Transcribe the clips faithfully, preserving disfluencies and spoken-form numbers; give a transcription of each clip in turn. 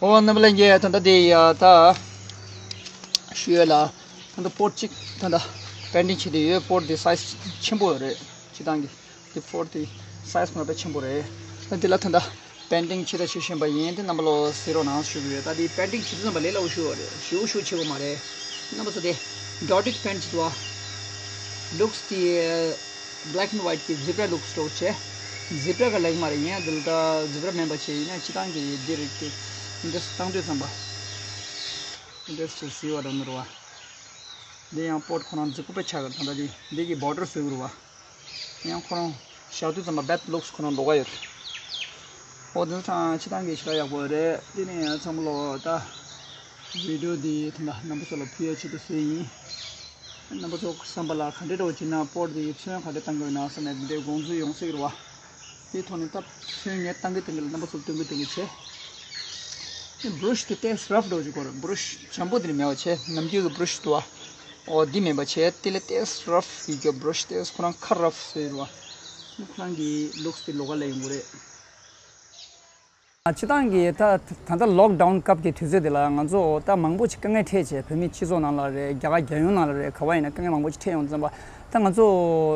ཨོ་རྣམ་པ་ལྷན་རྒྱས། ད་ལྟ་དེ་ཡ་ད་ཞུ་ཡོད་ལ། ད་ལྟ་པོཊ་གཅིག་ད་ལྟ་པེན་ཌིང་བྱེད་དུ་ཡོད། པོཊ་དེ་སའིཛ་ཆེན་པོ་ཡོད་རེད། སྤྱིར་བཏང་གི་དེ་པོཊ་དེ་སའིཛ་ཁོ་ན་དཔེ་ཆེན་པོ་རེད། ད་དེ་ལ་ད་ལྟ་པེན་ཌིང་བྱེད་ད་བྱེད་བཞིན་པ་ཡིན། དེ་རྣམ་པ་ལོ་གཟིགས་རོགས་གནང་ཞུ་གི་ཡོད། ད་དེ་པེན་ཌིང་བྱེད་དུས་ཙམ་པ་ལས་སླ་པོ་ཞུ་བ་རེད། ཞེ་པོ་ཞེ་པོ་ཆེ་བ་མ་རེད། རྣམ་པ་ཚོ་དེ་ཌོ་ཊེཌ་པེན་ཌི་བྱེད་དུ་བ། ལུགས་དེ་black and white གི་ཛི་བྷ་ར་ལུགས་སྟོར་བྱས། ཛི་བྷ་ར་ག་ལེགས་མ་རེད། ཡིན་ཡང་དེ་ལ་ད་ཛི་བྷ་ར་མེད་པ་བྱས། ཡིན་ན་སྤྱིར་བཏང་གི་འདི་རིགས་དེ་འདི་བཏང་དུས་ཙམ་པ་འདི་ཞིག་བཟི་བ་རང་རུ་བ། འདི་ཡང་པོཊ་ཁོ་རང་རྫིག་པོ་དཔེ་ཆགས་ཀྱི་རེད། ད་ལྟ་འདི་འདི་གི་བྷོ་ཌར་བཟོས་རུ་བ། ཡང་ཁོ་རང་བཞག་དུས་ཙམ་པ་བེཌ་ལུགས་ཁོ་རང་ལོགས་ཀ་ཡོད། ཨོ་དེ་ཚོ་ཚང་སྤྱིར་བཏང་གི་ཞེ་དྲག་ཡག་པོ་རེད། དེ་ནས་ཚང་མ་ལོ་ད་བི་ཌི་ཡོ་འདི་ད་ལྟ་རྣམ་པ་ཚོ་ལ་ཕུལ་ཡ་ཆེད་དུ་བཟོས་ཡིན། རྣམ་པ་ཚོ་བསམ་པ་ལ་ག་འདྲའི་འདྲ་བོ་བྱས་ན་པོཊ་འདི་ཚོན་ག་འདྲ་བཏང་གི་ཡོད་ན་བསམ་ནས་འདི་འདྲའི་དགོངས་ཚུལ་ཡོང་སྲིད་རེད་བ། དེའི་ཐོག་ནས་ད་ཚོན་ངས་བཏང་གི་བཏང་གི་ལ་རྣམ་པ་ཚོ་སྟོན་གི་སྟོན་གི་བྱས། དེ་བྷུ་རུཤ་དེ་ཏོག་ཙམ་རབ་འདྲ་བོ་ཅིག་དགོས་རེད། བྷུ་རུཤ་འཇམ་པོ་དེ་འདྲ་མེད་པ་བྱས། ནམ་རྒྱུན་གྱི་བྷུ་རུཤ་འདུག་བ། ཨོ་འདི་མིན་པ་བྱས། དེ་ལས་ཏོག་ཙམ་རབ་ཡོད་རྒྱུ་བྷུ་རུཤ། ཏོག་ཙམ་ཁོ་རང་ཁ་རབ་བཟོས་རེད་བ། ཁོ་རང་གི་ལུགས་དེ་ལོགས་ཀ་ལ་ཡོང་གི་རེད། སྤྱིར་བཏང་གི་ད་ད་ལྟ་ལོག་ཌའུན་སྐབས་ཀྱི་དུས་ཚོད་དེ་ལ་ང་ཚོ་ད་མང་པོ་ཅིག་དཀའ་ངལ་འཕྲད་བྱས། བོད་མི་སྤྱི་ཚོགས་ནང་ལ་རེད། རྒྱ་གར་རྒྱལ་ཡོངས་ནང་ལ་རེད། ག་བ་ཡིན་ན་དཀའ་ངལ་མང་པོ་ཅིག་འཕྲད་ཡོང་ཙམ་པ། ད་ང་ཚོ་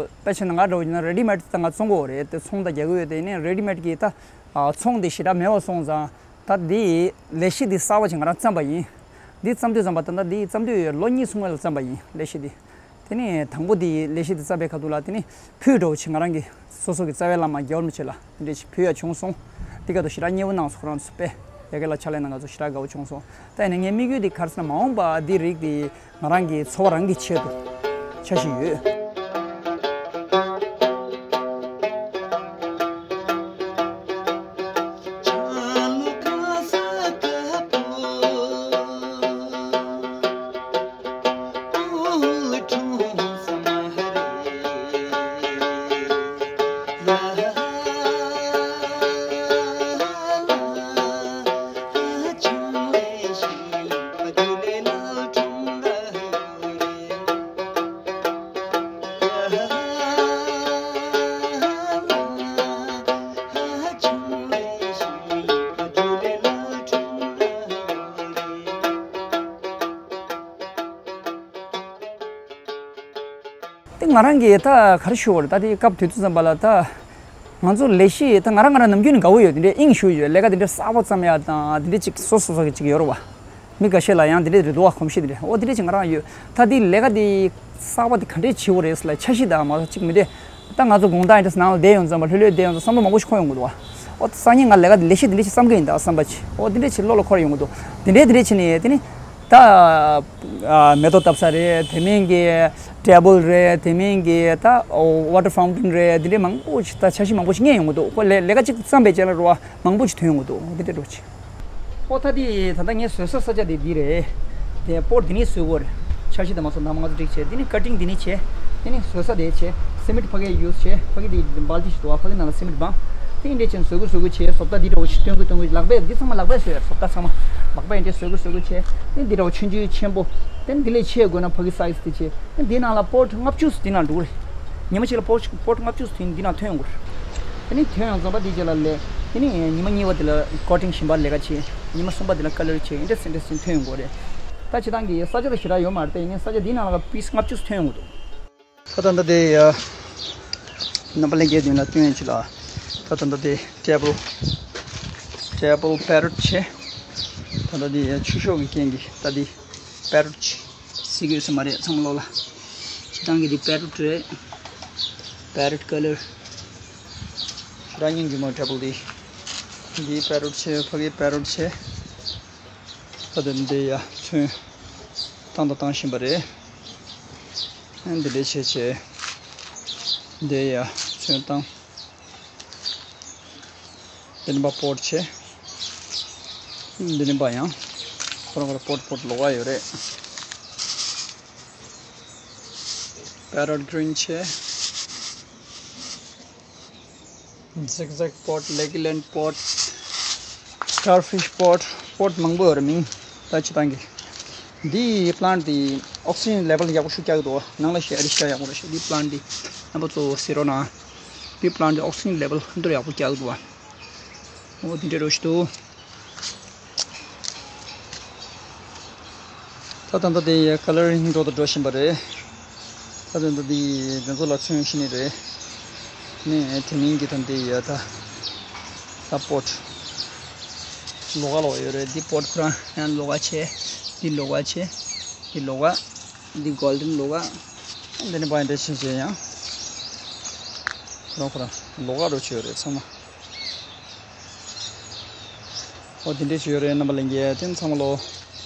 དཔེ་བྱས་ན་ང་འདྲ་བོ་ཡིན་ན་རེ་ཌི་མེཌ་ད་ང་བཙོང་གི་ཡོད་རེད། དེ་ཚོང་ད་རྒྱག་གི་ཡོད། དེ་ནས་རེ་ཌི་མེཌ་གི་ད་ཚོང་དེ་ཞེ་དྲག་མེད་པ་སོང་ཙང་། ད་འདི་ལས་གཞི་འདི་གསར་པ་ཅིག་ང་རང་བརྩམས་པ་ཡིན། འདི་བརྩམས་དུས་ཙམ་པ་ད་ལྟ་འདི་བརྩམས་དུས་ལོ་གཉིས་སོང་བ་ལ་བརྩམས་པ་ཡིན། ལས་གཞི་འདི། དེ་ནས་དང་པོ་དེ་ལས་གཞི་དེ་བརྩམས་པའི་ཁ་ཐུག་ལ། དེ་ནས་ཕུལ་འདྲ་བོ་ཅིག་ང་རང་གི་སོ་སོ་གི་རྩ་བའི་བླ་མ་རྒྱལ་བ་རིན་པོ་ཆེ་ལ་དེ་འདྲ་ཅིག་ཕུལ་ཡ་བྱུང་སོང་། དེ་ག་དུ་ཞེ་དྲག་མཉེས་པོ་གནང་སོང་། ཁོ་རང་ཚོ་དཔེ་ཡ་གི་ལ་ཕྱག་ལས་གནང་། ང་ཚོ་ཞེ་དྲག་དགའ་བོ་བྱུང་སོང་། ད་ཡིན་ན་ངའི་དམིགས་ཡུལ་དེ་ག་རེ་ཟེར་ན། མ་འོངས་པ་འདི་རིགས་དེ་ང་རང་གི་འཚོ་བ་རང་གི་ཆེད་དུ་འཆར་གཞི་ཡོད། དེ་ང་རང་གིས་ད་ག་རེ་ཞུ་དགོས་རེད། ད་དེ་སྐབས་དུས་ཚོད་ཙམ་པ་ལ་ད་ང་ཚོ་ལས་གཞི་ད་ང་རང་ང་རང་ནམ་རྒྱུན་ནས་དགའ་བོ་ཡོད། དེ་འདྲའི་དབྱིངས་ཞུགས་ཡོད། ལས་ཀ་དེ་འདྲའི་གསར་པ་བརྩམས་ཡ་དང་དེ་འདྲའི་ཅིག་སོ་སོ་སོ་གི་ཅིག་ཡོད་རེད་བ། མི་འགའ་ཤས་ལ་ཡང་དེ་འདྲའི་རེད་འདུག་བ། གོམས་གཤིས་དེ་འདྲ། འོ་དེ་འདྲའི་ཅིག་ང་རང་ཡོད། ད་དེ་ལས་ཀ་དེ་གསར་པ་དེ་ག་འདྲའི་བྱེད་དགོས་རེད་ལ་འཆར་གཞི་དང་མ་གཏོགས་ཅིག་མི་འདྲ། ད་ང་ཚོ་དགོང་དག་ཡིན་དུས་ནང་ལ་བསྡད་ཡོང་ཙམ་པ། ལྷོད་ལྷོད་བསྡད་ཡོང་ཙམ་བསམ་བློ་མང་པོ་ཞིག་འཁོར་ཡོང་གི་འདུག་བ། འོ་སང་ཉིན་ང་ལས་ཀ་དེ་ལས་གཞི་དེ་འདྲ་ཞིག་བརྩམ་གི་ཡིན་ད་བསམ་པ་ཅིག་འོ་དེ་འདྲ་ཞིག་བློ་ལ་འཁོར་ཡོང་གི་འདུག་དེ་འདྲའི་དེ་འདྲ་བྱས་ནས་དེ་ནི་ད་ཨ་མེ་ཏོག་བཏབ་ས་རེད། དེ་མིན་གྱི་ཊེ་བལ་རེད། དེ་མིན་གྱི་ད་ཝ་ཊར་ཕའུན་ཊེན་རེད། དེ་འདྲའི་མང་པོ་ཞིག་ད་འཆར་གཞི་མང་པོ་ཞིག་རྙེད་ཡོང་གི་འདུག་ཁོ་ལས་ལས་ཀ་གཅིག་བརྩམས་པའི་རྗེས་ལ་རུ་བ་མང་པོ་ཞིག་ཐོན་ཡོང་གི་འདུག་འོ་དེ་འདྲ་འདྲ་བོ་ཅིག་འོ་ད་དེ་ད་ལྟ་ངས་བཟོས་ས་ས་ཆ་དེ་འདི་རེད། དེ་པོཊ་འདི་ནས་བཟོས་དགོས་རེད། འཆར་གཞི་དེ་མ་སོང་ད་མ་ང་ཚོ་སྒྲིག་བྱས། དེ་ནས་ཀ་ཊིང་འདི་ནས་བྱས། དེ་ནས་བཟོས་ས་དེ་བྱས། སི་མེན་ཊི་ཕ་གིའི་ཡུ་སི་བྱས། ཕ་གི་དེ་སྦལ་ཏི་ཞིག་འདུག་བ། ཕ་གི་ནང་ལ་སི་མེན་ཊི་སྦང་། དེ་འདྲས་བྱས་བཟོ་དགོས་བཟོ་དགོས་བྱས། བཟོ་ལྟ་འདི་འདྲ་བོ་ཞིག་སྟོན་དགོས་སྟོན་དགོས། ལག་པས་འདི་ཚང་མ་ལག་པས་བཟོས་ཡ། བཟོ་ལྟ་ཚང་མ་ལག་པས་འདི་བཟོ་དགོས་བཟོ་དགོས་བྱས། དེ་འདི་འདྲ་བོ་ཆུང་ཆུང་ཆེན་པོ། དེ་འདི་ལས་ཆེ་དགོས་ན་ཕ་གི་སའི་ཛི་དེ་བྱས། དེ་འདི་ནང་ལ་པོཊ་ལྔ་བཅུ་འདི་ནང་འགྲོ་གི་རེད། ཉི་མ་གཅིག་ལ་པོཊ་པོཊ་ལྔ་བཅུ་ཐོན་འདི་ནང་ཐོན་ཡོང་གི་རེད། དེ་ནས་ཐོན་ཡོང་ཙམ་པ་དེ་རྗེས་ལ་ལས། དེ་ནས་ཉི་མ་གཉིས་པ་དེ་ལ་ཀོ་ཊིང་གཞན་པ་ལས་ཀ་བྱེད། ཉི་མ་གསུམ་པ་དེ་ལ་ཀ་ལར་བྱེད། འདི་འདྲས་འདི་འདྲས་ཐོན་ཡོང་གི་རེད། ད་སྤྱིར་བཏང་གི་ས་ཆ་དེ་ཞེ་དྲག་ཡོད་མ་རེད། དེ་ཡིན་ནའི་ས་ཆ་འདི་ནང་ལ་པིས་ལྔ་བཅུ་ཐོན་ཡོང་གི་འདུག་ད་ད་ལྟ་དེ་ཡ། རྣམ་པ་ལྷན་རྒྱས་མདུན་ལ་སྟོན་ཡོད་ཅིག་ལ། ད་ད་ལྟ་དེ་ཊེ་བལ། ཊེ་བལ་པེ་རོཊ་བྱས། ད་ལྟ་དེ་ཡ་ཆུ་ཤོག་གི་རྐྱེན་གྱིས་ད་དེ་པེ་རོཊ་བྱས། གཟིགས་ཡོད་ས་མ་རེད་ཚང་མ་ལོག་ལ། སྤྱིར་བཏང་གི་འདི་པེ་རོཊ་རེད། པེ་རོཊ་ཀ་ལར། ཞེ་དྲག་སྙིང་རྗེ་མོ་ཊེ་བལ་འདི། འདི་པེ་རོཊ་བྱས། ཕ་གི་པེ་རོཊ་བྱས། ད་དེ་འདི་ཡ་ཚོན་བཏང་དང་བཏང་བཞིན་པ་རེད། འདི་འདྲས་བྱས་བྱས། འདི་ཡ་ཚོན་བཏང་། འདི་ནི་པ་པོཊ་བྱས། འདི་ནི་པ་ཡང་ཁོ་རང་ཁོ་རང་པོཊ་པོཊ་ལོགས་ཀ་ཡོད་རེད། པེ་རོཊ་གི་རིན་བྱས། ཛིག་ཛེག་པོཊ། ལེ་གི་ལན་པོཊ། སི་ཊར་ཕིཤ་པོཊ། པོཊ་མང་པོ་ཡོད་རེད་མིང་ད་སྤྱིར་བཏང་གི། འདི་པ་ལན་ཊི་འདི་ཨོག་སི་ཇན་ལེ་ཝལ་ཡག་པོ་ཞིག་རྒྱག་གི་འདུག་ནང་ལ་ཞིག་ཨ་རི་ཞིག་ཡག་པོ་རེད་ཤག་འདི་པ་ལན་ཊི་འདི་རྣམ་པ་ཚོ་གཟིགས་རོགས་གནང་། འདི་པ་ལན་ཊི་འདི་ཨོག་སི་ཇན་ལེ་ཝལ་ཧ་ཏུ་ཡག་པོ་རྒྱག་གི་འདུག་འོ་འདི་འདྲ་རོ་ཞིག་འདུག་ད་ད་ལྟ་དེ་ཡ་ཀ་ལར་འགྲོ་དང་འགྲོ་བཞིན་པ་རེད། ད་ད་ལྟ་དེ་དེ་ཚོ་ལ་ཚོན་ཤི་ནི་རེད། ནས་དེ་མིན་གྱི་ད་དེ་ཡ་ད་ད་པོཊ་ལོགས་ཀ་ལོགས་ཡོད་རེད། འདི་པོཊ་ཁོ་རང་ཡང་ལོགས་ཀ་བྱས། འདི་ལོགས་ཀ་བྱས། འདི་ལོགས་ཀ་འདི་གོལ་ཌན་ལོགས་ཀ་འདི་ནི་བ་འདྲ་ཆེ་ཆེ་ཡང་ཁོ་རང་ཁོ་རང་ལོགས་ཀ་རོ་ཆེ་ཡོད་རེད་ཚང་མ། ཨོ་དེ་འདྲས་ཞུ་ཡོད་རེད། རྣམ་པ་ལྷན་རྒྱས་དེ་ཚང་མ་ལོ་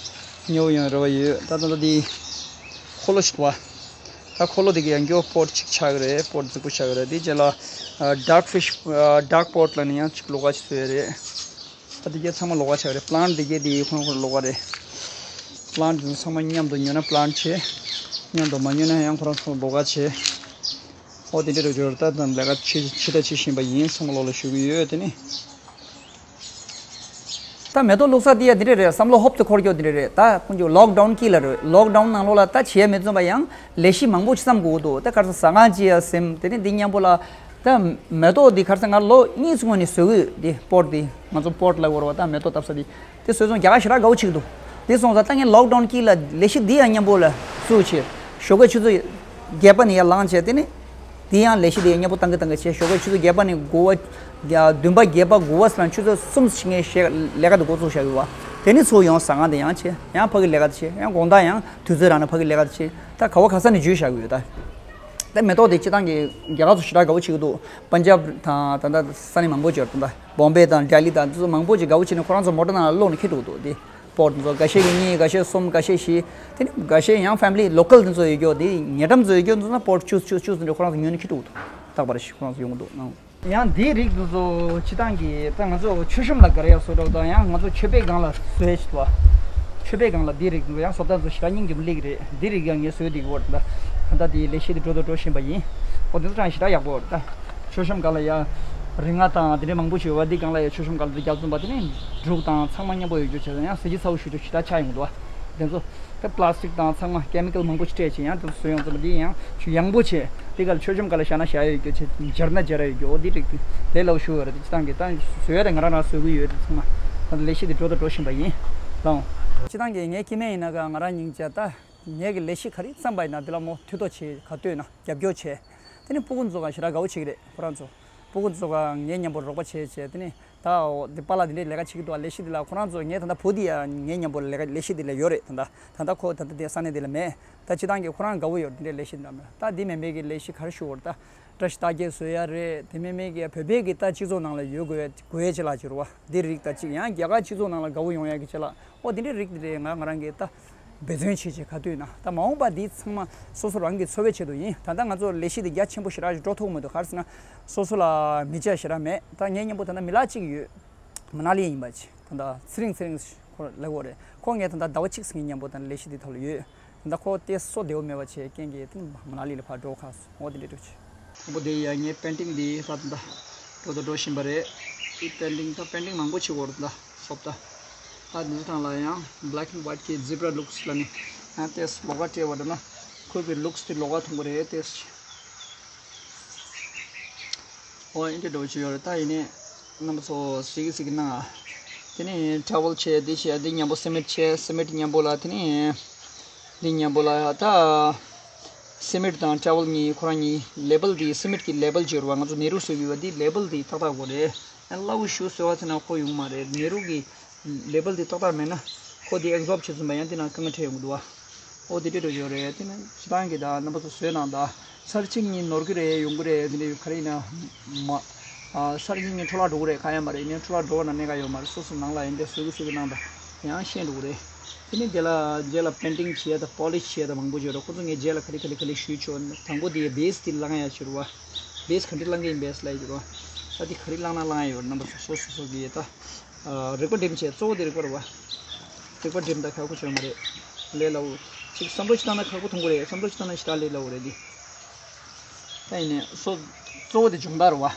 སྙོ་ཡོང་རེ་བ་ཡོད། ད་ད་ད་འདི་འཁོར་ལོ་ཞིག་བ། ད་འཁོར་ལོ་དེ་གི་ཡང་སྐྱོ་པོཊ་ཅིག་ཆགས་ཀྱི་རེད། པོཊ་རྫིག་པོ་ཆགས་ཀྱི་རེད། དེ་རྗེས་ལ་ཌག་ཕིཤ་ཌག་པོཊ་ལ་ནི་ཡང་ཅིག་ལོགས་ཀ་ཅིག་བཟོས་ཡོད་རེད། ད་དེ་གས་ཚང་མ་ལོགས་ཀ་ཆགས་རེད། པ་ལན་ཊི་དེ་གས་དེ་ཁོ་རང་ཁོ་རང་ལོགས་ཀ་རེད། པ་ལན་ཊི་དེ་ཚོ་ཚང་མ་མཉམ་དུ་ཉོ་ན་པ་ལན་ཊི་བྱས། མཉམ་དུ་མ་ཉོ་ན་ཡང་ཁོ་རང་ཚོ་ལོགས་ཀ་བྱས། ཨོ་དེ་འདྲ་རེད། ཇོར་ད་དང་ལས་ཀ་ཆེ་ཆེ་ད་བྱེད་བཞིན་པ་ཡིན། ཚང་མ་ལོགས་ལ་ཞུ་གི་ཡོད། དེ་ནི། ད་མེ་ཏོག་བླུགས་ས་དེ་ཡ་དེ་འདྲ་རེད། བསམ་བློ་ཧོབ་ཏེ་འཁོར་རྒྱུ་དེ་འདྲ་རེད། ད་ཁོང་ཚོ་ལོག་ཌའུན་དཀྱིལ་ལ་རེད། ལོག་ཌའུན་ནང་ལོགས་ལ་ད་བྱེད་ཡ་མེད་བཙུན་པ་ཡང་ལས་གཞི་མང་པོ་ཅིག་བསམ་དགོས་འདུག་ད་ག་རེ་ཟ་ཟ་ཁང་ཅིག་ཡ་ཟིན། དེ་ནི་འདི་མཉམ་པོ་ལ། ད་མེ་ཏོག་འདི་ག་རེ་ཟེར། ང་ལོ་གཉིས་ཙམ་སྔོན་ནས་བཟོ་གི་ཡོད། འདི་པོཊ་འདི་ང་ཚོ་པོཊ་ལབ་དགོས་རེད་བ། ད་མེ་ཏོག་བཏབ་ས་འདི། དེ་བཟོས་སོང་། རྒྱ་གར་ཞེ་དྲག་དགའ་བོ་བྱེད་ཀྱི་འདུག་དེ་སོང་ཙང་ད་ངས་ལོག་ཌའུན་དཀྱིལ་ལ་ལས་གཞི་འདི་ཡང་མཉམ་པོ་ལ་བཙུགས་བྱས། ཞོགས་ཀས་ཆུ་ཚོད་བརྒྱད་པ་ནས་ཡར་ལངས་བྱས། དེ་ནི་འདི་ཡང་ལས་གཞི་འདི་ཡང་མཉམ་པོ་བཏང་གི་བཏང་གི་བྱས། ཞོགས་ཀས་ཆུ་ཚོད་བརྒྱད་པ་ནས་དགུ་པ། བདུན་པ་བརྒྱད་པ་དགུ་པ་ཟེར་ན་ཆུ་ཚོད་གསུམ་ཞིག་ངས་ཞེ་ལས་ཀ་འདི་འགོ་བཙུགས་བཞག་ཡོད་བ། དེ་ནི་ཚུར་ཡོང་ཟ་ཁང་དེ་ཡང་བྱས། ཡང་ཕ་གི་ལས་ཀ་དེ་བྱས། ཡང་དགོང་དག་ཡང་དུས་ཚོད་རག་ན་ཕ་གི་ལས་ཀ་དེ་བྱས། ད་ག་བ་ག་ས་ནས་འཇུས་བཞག་གི་ཡོད་ད། ད་མེ་ཏོག་དེ་སྤྱི་བཏང་གི་རྒྱ་གར་ཚོ་ཞེ་དྲག་དགའ་བོ་བྱེད་ཀྱི་འདུག་པན་ཇབ་དང་ད་ལྟ་ས་གནས་མང་པོ་ཅིག་ཡོད་རེད། ད་ལྟ་བོམ་བེ་དང་ལྡི་ལི་དང་འདི་ཚོ་མང་པོ་ཅིག་དགའ་བོ་བྱས་ནས་ཁོ་རང་ཚོ་མོ་ཊ་ནང་ལ་བླུགས་ནས་འཁྱེར་འགྲོ་གི་འདུག་དེ་པོཊ་འདི་ཚོ་འགའ་ཤས་ཀྱིས་གཉིས། འགའ་ཤས་གསུམ། འགའ་ཤས་བཞི། དེ་ནི་འགའ་ཤས་ཡང་ཕེ་མི་ལི་ལོ་ཀལ་འདི་ཚོ་ཡོད་རྒྱུ། དེ་ཉེ་འགྲམ་ཚོ་ཡོད་རྒྱུ་འདི་ཚོ་ན་པོཊ་ཆུང་ཆུང་ཆུང་ཚོ་འདི་ཁོ་རང་ཚོ་ཉོས་ནས་འཁྱེར་འགྲོ་གི་འདུག་རྟག་པར་ཞིག་ཁོ་རང་ཚོ་ཡོང་གི་འདུག་ནང་། ཡང་འདིའི་རིགས་འདི་ཚོ་སྤྱི་བཏང་གི་ད་ང་ཚོ་མཆོད་གཤོམ་ལ་དགའ་ཡག་བཟོ་འདྲ་དང་། ཡང་ང་ཚོ་མཆོད་པའི་སྒང་ལ་བཟོ་ཡག་ཞིག་འདུག་མཆོད་པའི་སྒང་ལ་འདིའི་རིགས་འདི་ཚོ་ཡང་བཟོ་ལྟ་ཚོ་ཞེ་དྲག་སྙིང་རྗེ་མོ་སླེབས་ཀྱི་རེད། འདིའི་རིགས་ཡང་ངས་བཟོས་བསྡད་ཀྱི་ཡོད་རེད། ད་ད་ལྟ་འདིའི་ལས་གཞི་འདི་འགྲོ་དང་འགྲོ་བཞིན་པ་ཡིན། ཨོ་འདི་ཚོ་ཀྱང་ཞེ་དྲག་ཡག་པོ་རེད། ད་མཆོད་གཤོམ་སྒང་ལ་ཡ་རིགས་ལྔ་དང་འདི་འདྲའི་མང་པོ་ཞིག་ཡོད་པ། འདི་སྒང་ལ་ཡ་མཆོད་གཤོམ་སྒང་ལ་འདི་རྒྱབ་བཙུགས་པ། དེ་ནས་འབྲུག་དང་ཚང་མ་མཉམ་པོ་ཡོད་རྒྱུ་བྱས་ཙང་ཡང་གཟི་བརྗིད་ཚ་བོ་ཞེ་དྲག་ཞེ་དྲག་ཆགས་ཡོང་གི་འདུག་བ། དེ་ཚོ། ད་པ་ལ་སི་ཊིག་དང་ཚང་མ་ཀེ་མི་ཀལ་མང་པོ་ཞིག་སྤྲད་བྱས། ཡང་དེ་བཟོས་ཡོང་ཙམ་པ་འདི་ཡང་ཆུ་ཡངས་པོ་བྱས། དེ་ག་ལ་མཆོད་གཤོམ་སྒང་ལ་བཞག་ན་བཞག་ཡ་ཡོད་རྒྱུ་བྱས། འབྱར་ན་འབྱར་ཡ་ཡོད་རྒྱུ། འོ་འདི་རིགས་དེ་ལས་སླ་བོ་ཞུ་བ་རེད། སྤྱི་བཏང་གི་ད་བཟོ་ཡ་དེ་ང་རང་རང་བཟོ་གི་ཡོད་རེད། ཚང་མ་ད་ལས་གཞི་དེ་འགྲོ་དང་འགྲོ་བཞིན་པ་ཡིན་ལགས། སྤྱི་བཏང་གི་ངའི་སྐྱེ་དམན་ཡིན་ན་ག་ང་རང་སྙིང་རྗེ། ད་ངའི་གི་ལས་གཞི་ག་རེ་བརྩམས་པ་ཡིན་ན་དེ་ལ་མོ་ཐུགས་གཏོགས་བྱེད། ག་དུས་ན་རྒྱབ་སྐྱོར་བྱེད། དེ་ནི་སྤུ་གུ་ཚོ་ག་ཞེ་དྲག་དགའ་བོ་བྱེད་ཀྱི་རེད། ཁོ་རང་ཚོ་སྤུ་གུ་ཚོ་ག་ངའི་མཉམ་པོ་རོགས་པ་བྱེད་བྱེད། དེ་ནི། ད་འོ་འདི་པཱ་ལགས་འདི་འདྲའི་ལས་ཀ་བྱེད་ཀྱི་འདུག་ཨ། ལས་གཞི་འདི་ལ་ཁོ་རང་ཚོ། ངའི་ད་ལྟ་བུ་འདི་ཡང་ངའི་མཉམ་པོ་ལས་ཀ་ལས་གཞི་འདི་ལ་ཡོད་རེད། ད་ལྟ་ད་ལྟ་ཁོ་ད་ལྟ་དེ་ས་གནས་འདི་ལ་མེད། ད་སྤྱི་བཏང་གི་ཁོ་རང་དགའ་བོ་ཡོད། འདི་འདྲའི་ལས་གཞི་འདི་འདྲ་མེད། ད་འདི་མིན་པའི་གི་ལས་གཞི་ག་རེ་ཞུ་དགོས་རེད། ད་བཀྲ་ཤིས་རྟགས་བརྒྱད་བཟོ་ཡ་རེད། དེ་མིན་པའི་གི་བོད་པའི་གི་ད་སྤྱི་ཚོགས་ནང་ལ་ཡོད་དགོས་ཡ་དགོས་ཡ་ཅིག་ལ་ཅིག་རེད་བ། འདི་རིགས་ད་ཅིག་ཡང་རྒྱ་གར་སྤྱི་ཚོགས་ནང་ལ་དགའ་བོ་ཡོང་ཡ་གི་ཅིག་ལ། ཨོ་དེ་འདྲའི་རིགས་དེ་འདྲའི་ང་ང་རང་གི་ད་འབད་བརྩོན་བྱེད་བྱེད་ག་དུས་ན། ད་མ་འོངས་པ་འདི་ཚང་མ་སོ་སོ་རང་གི་འཚོ་བའི་ཆེད་དུ་ཡིན། ད་ལྟ་ང་ཚོ་ལས་གཞི་འདི་རྒྱ་ཆེན་པོ་ཞེ་དྲག་ཞིག་འགྲོ་ཐུབ་མི་འདུག་ག་རེ་ཟེར་ན། སོ་སོ་ལ་མི་ཆ་ཞེ་དྲག་མེད། ད་ངའི་མཉམ་པོ་ད་ལྟ་མི་ལག་གཅིག་ཡོད། མ་ན་ལི་ཡིན་པ་ཅིག་ད་ལྟ་ཚེ་རིང་ཚེ་རིང་ཁོ་ལབ་དགོས་རེད། ཁོ་ངས་ད་ལྟ་ཟླ་བ་གཅིག་ཙམ་གྱི་མཉམ་པོ་ད་ལས་གཞི་འདི་ཐོག་ལ་ཡོད། ད་ལྟ་ཁོ་ཏོག་ཙམ་བདེ་བོ་མེད་པ་བྱས་རྐྱེན་གྱིས་ད་མ་ན་ལི་ལ་ཕར་འགྲོ་ཁ་སོང་། འོ་དེ་འདྲ་འགྲོ་བྱས། དང་པོ་དེ་ཡ་ངའི་པེན་ཊིང་འདི་ད་ད་ལྟ་འགྲོ་དང་འགྲོ་བཞིན་པ་རེད། དེ་པེན་ཊིང་ད་པེན་ཊིང་མང་པོ་བྱེད་དགོས་རེད། ད་སོབ་ད། ད་འདི་ཚོ་སྒང་ལ་ཡང་black and white གི་zebra looks ལབ་ནས་ཡང་ཏོག་ཙམ་ལོགས་ཀ་སྤྲད་པ་འདྲ་ན་ཁོའི་གི་ལུགས་དེ་ལོགས་ཀ་མཐོང་གི་རེད་ཏོག་ཙམ། ཨོ་ཨེ་འདྲ་འདྲ་བོ་ཅིག་ཡོད་རེད། ད་ཡིན་ནའི་རྣམ་པ་ཚོ་གཟིགས་གཟིགས་གནང་ཨ། དེ་ནས་ཊ་ཝལ་བྱས། འདི་བྱས། འདི་མཉམ་པོ་སི་མེན་ཊི་བྱས། སི་མེན་ཊི་མཉམ་པོ་ལ། དེ་ནས་འདི་མཉམ་པོ་ལ་ད་སི་མེན་ཊི་དང་ཊ་ཝལ་གཉིས་ཁོ་རང་གཉིས་ལེ་བལ་འདི་སི་མེན་ཊི་གི་ལེ་བལ་ཅིག་ཡོད་རེད་བ། ང་ཚོ་ནེ་རུ་བཟོས་ཡོད་པ་འདི་ལེ་བལ་འདི་ཏག་ཏག་དགོས་རེད། ཡང་སླ་བོ་ཞིག་བཟོས་པ་ཚེ་ན་ཁོ་ཡོང་མ་རེད། ནེ་རུ་གི་ལེ་བལ་འདི་ཏག་ཏག་མེད་ན་ཁོ་འདི་ཨེབ་ཟོརབ་བྱེད་ཚུན་པ་ཡང་འདི་ནང་དཀའ་ངལ་འཕྲད་ཡོང་གི་འདུག་བ། ཨོ་དེ་འདྲ་འདྲ་ཡོད་རེད། དེ་ནི་སྤྱི་བཏང་གི་ད་རྣམ་པ་ཚོ་བཟོས་གནང་ད། ཚར་གཅིག་གཉིས་ནོར་གི་རེད། ཡོང་གི་རེད། དེ་འདྲ་ཡོད་ག་རེ་ཡིན་ན་མ། ཨ་ཚར་གཅིག་གཉིས་འཕྲོ་བརླག་འགྲོ་གི་རེད། གང་ཡང་མ་རེད། ཡིན་ནའི་འཕྲོ་བརླག་འགྲོ་བ་ན་གནད་འགག་ཡོད་མ་རེད། སོ་སོ་ནང་ལ་ཡིན་དེ་བཟོ་གི་བཟོ་གི་གནང་ད་ཡང་ཤེས་འགྲོ་གི་རེད། དེ་ནི་དེ་ལ་རྗེས་ལ་པེན་ཊིང་བྱེད་ཡ་ད་པོ་ལི་ཤི་བྱེད་ཡ་ད་མང་པོ་ཡོད་རེད། ཁོ་ཚོ་ངས་རྗེས་ལ་ག་རེ་ག་རེ་ག་རེ་ཞུས་ཆོག་དང་པོ་དེ་བེ་སི་དེ་བླང་ཡ་ཞུ་རུ་བ། བེ་སི་ག་འདྲ་བླང་གི་ཡིན་པས་ལབ་ཡ་ཞུ་རུ་བ། ད་དེ་ག་རེ་བླང་ན་བླང་ཡ་ཡོད་རེད། རྣམ་པ་ཚོ་སོ་སོ་སོ་གི་ད། ཨ་རིག་པ་སྒྲིམ་བྱས། གཙོ་བོ་དེ་རིག་པ་རེད་བ། རིག་པ་སྒྲིམ་ད་ཁག་པོ་བྱུང་མ་རེད། ལས་སླ་བོ། ཅིག་བསམ་བློ་ཅིག་བཏང་ན་ཁག་པོ་མཐོང་གི་རེད། བསམ་བློ་ཅིག་བཏང་ན་ཞེ་དྲག་ལས་སླ་བོ་རེད་འདི། ད་ཡིན་ནའི་སོ་གཙོ་བོ་དེ་སྦྱོང་བརྡར་རེད་བ།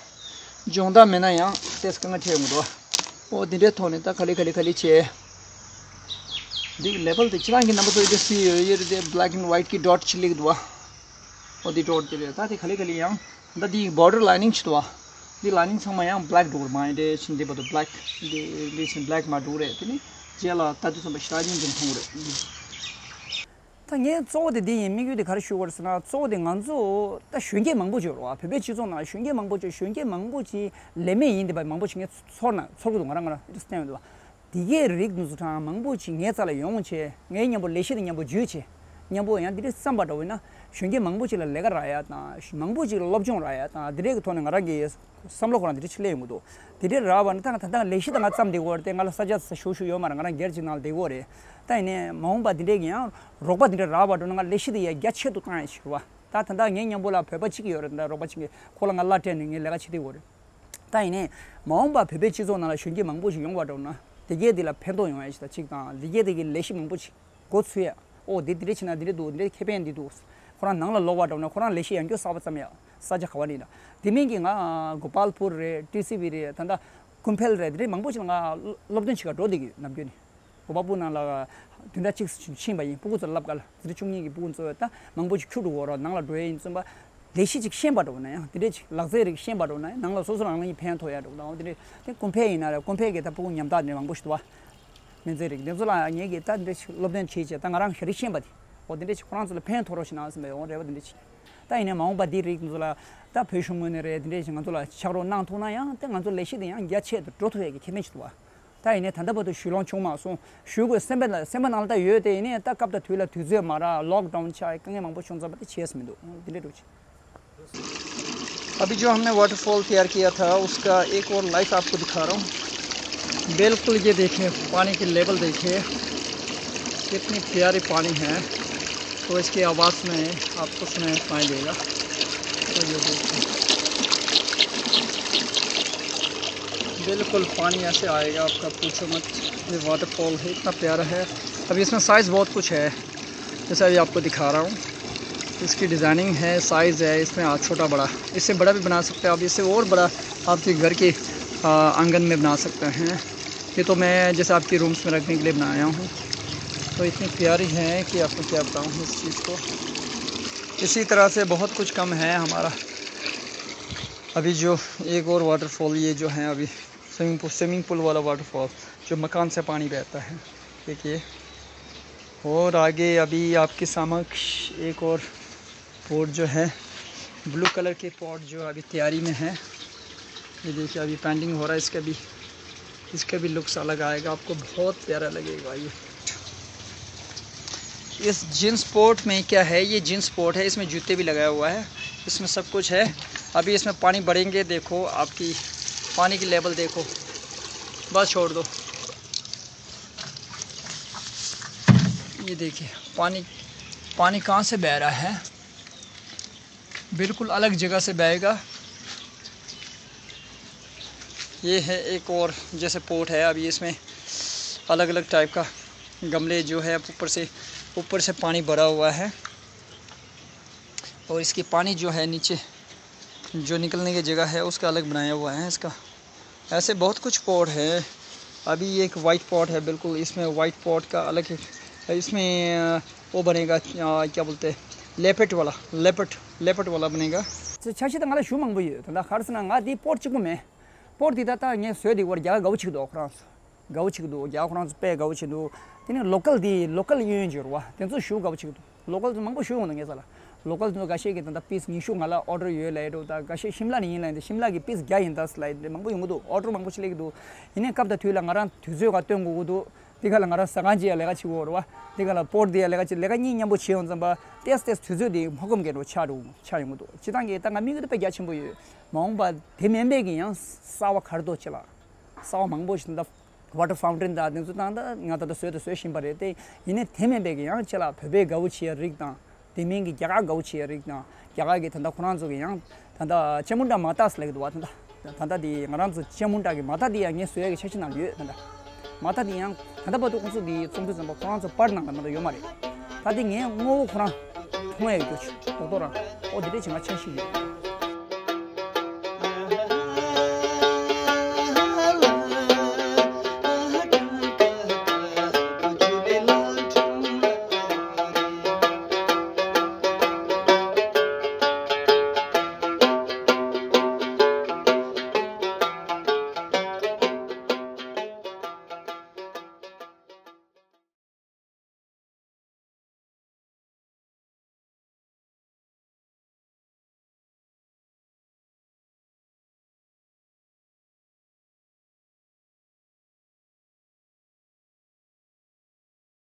སྦྱོང་བརྡར་མེད་ན་ཡང་ཏོག་ཙམ་དཀའ་ངལ་འཕྲད་ཡོང་གི་འདུག་བ། ཨོ་དེ་འདྲའི་ཐོག་ནས་ད་ག་ལེ་ག་ལེ་ག་ལེ་བྱས། འདི་གི་ལེ་བལ་དེ་ཁྱེད་རང་གི་རྣམ་པ་ཚོ་ཡོད་དེ་སི་ཡོད་ཡོད་རེད་དེ། black and white གི་ཌོཊ་ཅིག་སླེབས་འདུག་བ། ཨོ་དེ་ཌོཊ་དེ་རེད། ད་དེ་ག་ལེ་ག་ལེ་ཡང་། ད་འདི་བོར་ཌར་ལའི་ནིང་ཅིག་འདུག་བ། འདི་ལའི་ནིང་ཚང་མ་ཡང་བྷེ་ལེག་འགྲོ་གི་རེད། མ་ཡིན་དེ་ཕྱིན་འདི་བར་དུ་བྷེ་ལེག། འདི་འདི་ཕྱིན་བྷེ་ལེག་མ་འགྲོ་གི་རེད། དེ་ནི་རྗེས་ལ་ད་དུས་ཙམ་པ་ཞེ་དྲག་སྙིང་རྗེ་མཐོང་གི་རེད། ངས་གཙོ་བོ་དེ་འདི་ཡིན། དམིགས་ཡུལ་དེ་ག་རེ་ཞུ་དགོས་རེད་ཟེར་ན། གཙོ་བོ་དེ་ང་ཚོ་ད་གཞོན་སྐྱེས་མང་པོ་ཅིག་ཡོད་རེད་བ། བོད་པའི་སྤྱི་ཚོགས་ནང་གཞོན་སྐྱེས་མང་པོ་ཅིག་གཞོན་སྐྱེས་མང་པོ་ཅིག་ལས་མེད་ཡིན་བསྡད་པ་མང་པོ་ཅིག་ངས་ཚོར་ན་ཚོར་གི་འདུག་ང་རང་ང་རང་ཨེ་འདྲ་བསྟན་ཡོད་འདུག་བ། དེ་གའི་རིགས་འདི་ཚོ་གྲངས་མང་པོ་ཅིག་ངའི་རྩ་ལ་ཡོང་བྱས། ངའི་མཉམ་པོ་ལས་གཞི་དང་མཉམ་པོ་འཇུས་བྱས། མཉམ་པོ་ཡང་འདི་འདྲ་བསམ་པ་འདྲ་བོ་ཡིན་ན། གཞོན་སྐྱེས་མང་པོ་ཅིག་ལ་ལས་ཀ་རག་ཡ་དང་། མང་པོ་ཅིག་ལ་སློབ་སྦྱོང་རག་ཡ་དང་། འདི་འདྲའི་གི་ཐོག་ནས་ང་རང་གི་བསམ་བློ་ཁོ་རང་འདི་འདྲ་ཅིག་སླེབས་ཡོང་གི་འདུག་དེ་འདྲའི་རག་པ་ན་ད་ད་ལྟ་ལས་གཞི་ད་ང་བརྩམས་བསྡད་ཀྱི་ཡོད་རེད་དེ། ང་ལ་ས་ཆ་ཞེ་པོ་ཞིག་ཡོད་མ་རེད། ང་རང་སྒེར་གཅིག་ནང་ལ་བསྡད་ཀྱི་ཡོད་རེད། ད་ཡིན་ནའི་མ་འོངས་པ་འདི་འདྲའི་གི་ཡང་རོགས་པ་འདི་འདྲ་རག་པ་འདྲ་བོ་ན། ང་ལས་གཞི་དེ་ཡ་རྒྱ་ཆེ་རུ་བཏང་ཡ་ཞིག་རེད་བ། ད་ད་ལྟ་ངའི་མཉམ་པོ་ལ་བོད་པ་གཅིག་ཡོད་རེད། ད་རོགས་པ་གཅིག་གིས་ཁོ་ལ་ང་གླ་སྤྲད་ནས་ངས་ལས་ཀ་བྱེད་བསྡད་ཡོད་རེད། ད་ཡིན་ནའི་མ་འོངས་པ་བོད་པའི་སྤྱི་ཚོགས་ནང་ལ་གཞོན་སྐྱེས་མང་པོ་ཞིག་ཡོང་བ་འདྲ་བོ་ན། དེ་གས་དེ་ལ་ཕན་ཐོགས་ཡོང་ཡ་ཞིག་དང་གཅིག་དང་། དེ་གས་དེ་གི་ལས་གཞི་མང་པོ་ཞིག་འགོ་ཚུགས་ཡ། ཨོ་དེ་འདི་འདྲ་བྱས་ན་འདི་འདྲ་འདུག་འདི་འདྲ་ཁེ་ཕན་འདི་འདུག་ཁོ་རང་ནང་ལ་ལོག་པ་འདྲ་བོ་ན་ཁོ་རང་ལས་གཞི་ཡང་སྐྱོ་གསར་པ་བརྩམས་ཡ། ས་ཆ་ག་བ་ནས་ཡིན་ན། དེ་མིན་གྱི་ང་གོ་པལ་པུར་རེད། ཊི་སི་ཝི་རེད། ད་ལྟ་ཀུམ་ཕེལ་རེད། འདི་འདྲ་མང་པོ་ཞིག་ལ་ང་སློབ་སྟོན་བྱེད་ག་འགྲོ་བསྡད་ཀྱི་ཡོད། ནམ་རྒྱུན་ནས། གོ་པལ་པུར་ནང་ལ་བདུན་ཕྲག་གཅིག་ཕྱིན་པ་ཡིན། སྤུ་གུ་ཚོ་བསླབ་ག་ལ། འཛིན་གྲྭ་བཅུ་གཉིས་ཀྱི་སྤུ་གུ་ཚོ་ད་མང་པོ་ཞིག་ཁྱུ་འགྲོ་གི་ཡོད་རེད། ནང་ལ་འགྲོ་ཡ་ཡིན་ཙམ་པ། ལས་གཞི་ཅིག་ཤེས་པ་འདྲ་བོ་ན་ཡང་། དེ་འདྲས་ཅིག་ལག་རྩལ་རིགས་ཤེས་པ་འདྲ་བོ་ན་ཡང་ནང་ལ་སོ་སོ་རང་རང་གི་ཕན་ཐོགས་ཡ་འདྲ་བོ་ན། འོ་དེ་འདྲས་དེ་ཀུན་ཕན་ཡིན་ན་རེད། ཀུན་ཕན་གྱི་ད་སྤུ་གུ་ཉམ་ཐག་འདྲ་མང་པོ་ཞིག་འདུག་བ། སྨན་རྩིས་རིགས་འདི་ཚོ་ལ་ངེད་ཀྱིས་ད་འདི་འདྲས་ཅིག་སློབ་སྟོན་བྱེད་བྱས། ད་ང་རང་ཞ་རིགས་ཤེས་པ་དེ། འོ་དེ་འདྲས་ཅིག་ཁོ་རང་ཚོ་ལ་ཕན་ཐོགས་རོགས་ཞེ་ན་བསམ་པའི་འོ་རེ་བ་དེ་འདྲས་ཅིག་ད་ཡིན་ནའི་མ་འོངས་པ་འདིའི་རིགས་འདི་ཚོ་ལ་ད་བོད་གཞུང་ངོས་ནས་རེད། དེ་འདྲས་ཅིག་ང་ཚོ་ལ་ཕྱག་རོགས་གནང་ཐུབ་ན་ཡང་། དེ་ང་ཚོ་ལས་གཞི་དེ་ཡང་རྒྱ་ཆེ་དུ་འགྲོ་ཐུབ་ཡས་ཀྱི་ཁེ་ཕན་ཞིག་འདུག་བ། ད་ཡིན་ནའི་ད་ལྟ་བར་དུ་ཞུ་ལོང་བྱུང་མ་སོང་། ཞུ་དགོས་སེམས་པ་ལ་སེམས་པ་ནང་ལ་ད་ཡོད་དེ། ཡིན་ནའི་ད་སྐབས་དང་དུས་ལ་དུས་ཚོད་མ་རག་ལོག་ཌའུན་ཆགས། དཀའ་ངལ་མང་པོ་བྱུང་ཙམ་པ་དེ་བྱས་མི་འདུག་འདི་འདྲ་འགྲོ་ཆེ། अभी जो हमने वाटरफॉल तैयार किया था, उसका एक और लाइफ आपको दिखा रहा हूँ। बिल्कुल ये देखिए, पानी की लेवल देखिए, कितनी प्यारी पानी है। तो इसकी आवाज़ में आपको सुनाई सुनाई देगा। तो ये देखिए, बिल्कुल पानी ऐसे आएगा, आपका पूछो मत। ये वाटरफॉल है, इतना प्यारा है। अभी इसमें साइज़ बहुत कुछ है, जैसे अभी आपको दिखा रहा हूँ। इसकी डिज़ाइनिंग है, साइज़ है, इसमें आ, छोटा बड़ा, इससे बड़ा भी बना सकते हैं आप। इससे और बड़ा आपके घर के, आ, आंगन में बना सकते हैं। ये तो मैं जैसे आपके रूम्स में रखने के लिए बनाया हूँ। तो इतनी प्यारी है कि आपको क्या बताऊँ इस चीज़ को। इसी तरह से बहुत कुछ काम है हमारा। अभी जो एक और वाटरफॉल, ये जो है अभी स्विमिंग पूल, स्विमिंग पूल वाला वाटरफॉल, जो मकान से पानी बहता है, देखिए। और आगे अभी आपके समक्ष एक और पॉट जो है, ब्लू कलर के पॉट जो अभी तैयारी में है। ये देखिए, अभी पेंटिंग हो रहा है इसका भी। इसका भी लुक्स अलग आएगा, आपको बहुत प्यारा लगेगा ये। इस जींस पॉट में क्या है, ये जींस पॉट है, इसमें जूते भी लगाया हुआ है, इसमें सब कुछ है। अभी इसमें पानी बढ़ेंगे, देखो आपकी पानी की लेवल देखो, बस छोड़ दो। ये देखिए, पानी, पानी कहाँ से बह रहा है, बिल्कुल अलग जगह से बहेगा। ये है एक और जैसे पॉट है, अभी इसमें अलग अलग टाइप का गमले जो है ऊपर से, ऊपर से पानी भरा हुआ है और इसकी पानी जो है नीचे जो निकलने की जगह है उसका अलग बनाया हुआ है इसका। ऐसे बहुत कुछ पॉट है। अभी ये एक वाइट पॉट है, बिल्कुल इसमें वाइट पॉट का अलग ही, इसमें अ, वो बनेगा, अ, क्या बोलते हैं, लेपेट वाला, लेपेट, लेपेट वाला बनेगा। ཆ་ཤས་ད་ང་ལ་ཞུ་མང་པོ་ཡོད། ད་ལྟ་ག་རེ་ཟེར་ན་ང་དེ་པོར་གཅིག་པོ་མེད། པོར་དེ་ད་ལྟ་ངས་བཟོས་དེ་བར་རྒྱ་གར་དགའ་བོ་བྱེད་ཀྱི་འདུག་ཁོ་རང་ཚོ་དགའ་བོ་བྱེད་ཀྱི་འདུག་རྒྱ་གར་ཁོ་རང་ཚོ་དཔེ་དགའ་བོ་བྱེད་འདུག་དེ་ནས་ལོ་ཀལ་དེ་ལོ་ཀལ་གཡས་གཡོན་ཅིག་ཡོད་རེད་བ། དེ་ཚོ་ཞེ་པོ་དགའ་བོ་བྱེད་ཀྱི་འདུག་ལོ་ཀལ་ཚོ་མང་པོ་ཞེ་པོ་ཡོང་འདུག་ངའི་རྩ་ལ། ལོ་ཀལ་ཚོ་འགའ་ཤས་ཀྱིས་ད་ལྟ་པིས་ཉི་ཤུ་ང་ལ་ཨོ་ཌར་ཡོད་ལབ་ཡོད་འདུག་ད་འགའ་ཤས་ཤིམ་ལ་ནས་ཡིན་ལབ་ཡོད་འདུག་ཤིམ་ལ་གི་པིས་བརྒྱ་ཡིན་ད་ཟེར་ལབ་ཡོད་འདུག་མང་པོ་ཡོང་གི་འདུག་ཨོ་ཌར་མང་པོ་ཞིག་སླེབས་ཀྱི་འདུག་ཡིན་ནའི་སྐབས་དང་དུས་ལ་ང་རང་དུས་ཚོད་ཁ་སྟོན་དགོས་ཀྱི་འདུག་དེ་ག་ལ་ང་རང་ཟ་ཁང་ཅིག་ཡ་ལས་ཀ་བྱེད་ཀྱི་ཡོད་རེད་བ། དེ་ག་ལ་པོར་དེ་ཡ་ལས་ཀ་བྱེད། ལས་ཀ་གཉིས་མཉམ་པོ་བྱེད་ཡོང་ཙམ་པ་ཏེས་ཏེས་དུས་ཚོད་དེ་མ་ཁོམ་མཁན་འདྲ་བོ་ཆགས་འགྲོ་ཆགས་ཡོང་གི་འདུག་སྤྱིར་བཏང་གི་ད་ང་དམིགས་ཡུལ་དེ་དཔེ་རྒྱ་ཆེན་པོ་ཡོད། མ་འོངས་པ་དེ་མིན་པའི་གི་ཡང་གསར་པ་ག་རེ་འདུག་ཅེས་ལ། གསར་པ་མང་པོ་ཞིག་ད་ལྟ་ཝ་ཊར་ཕའུན་ཊེན་དང་དེ་ཚོ་དང་ད་ང་ད་ལྟ་བཟོས་དང་བཟོ་བཞིན་པ་རེད་དེ། ཡིན་ནའི་དེ་མིན་པའི་གི་ཡང་ཅེས་ལ་བོད་པའི་དགའ་བོ་བྱེད་ཡ་རིགས་དང་། དེ་མིན་གྱི་རྒྱ་གར་དགའ་བོ་བྱེད་ཡ་རིགས་དང་། རྒྱ་གར་གྱི་ད་ལྟ་ཁོ་རང་ཚོ་གི་ཡང་ད་ལྟ་ཅ་མུན་དྲ་མ་ཏཱ་ཟེར་ལབ་ཀྱི་འདུག་བ། ད་ལྟ་ད་ལྟ་དེ་ང་རང་ཚོ་ཅ་མུན་དྲ་གི་མ་ཏཱ་དེ་ཡང་ངས་བཟོ་ཡ་གི་འཆར་གཞི་ནང་ལ་ཡོད། ད་ལྟ་མ་ཏཱ་དེ་ཡང་ད་ལྟ་བར་དུ་ཁོང་ཚོ་དེ་བཙོང་དུས་ཙམ་པ་ཁོ་རང་ཚོ་པར་ནང་ལ་མ་གཏོགས་ཡོད་མ་རེད། ད་དེ་ངས་དངོས་པོ་ཁོ་རང་མཐོང་ཡ་ཡོད་རྒྱུ་རྡོག་རྡོག་རང་ཨོ་དེ་འདྲས་བྱས་ང་འཆར་གཞི་ཡོད།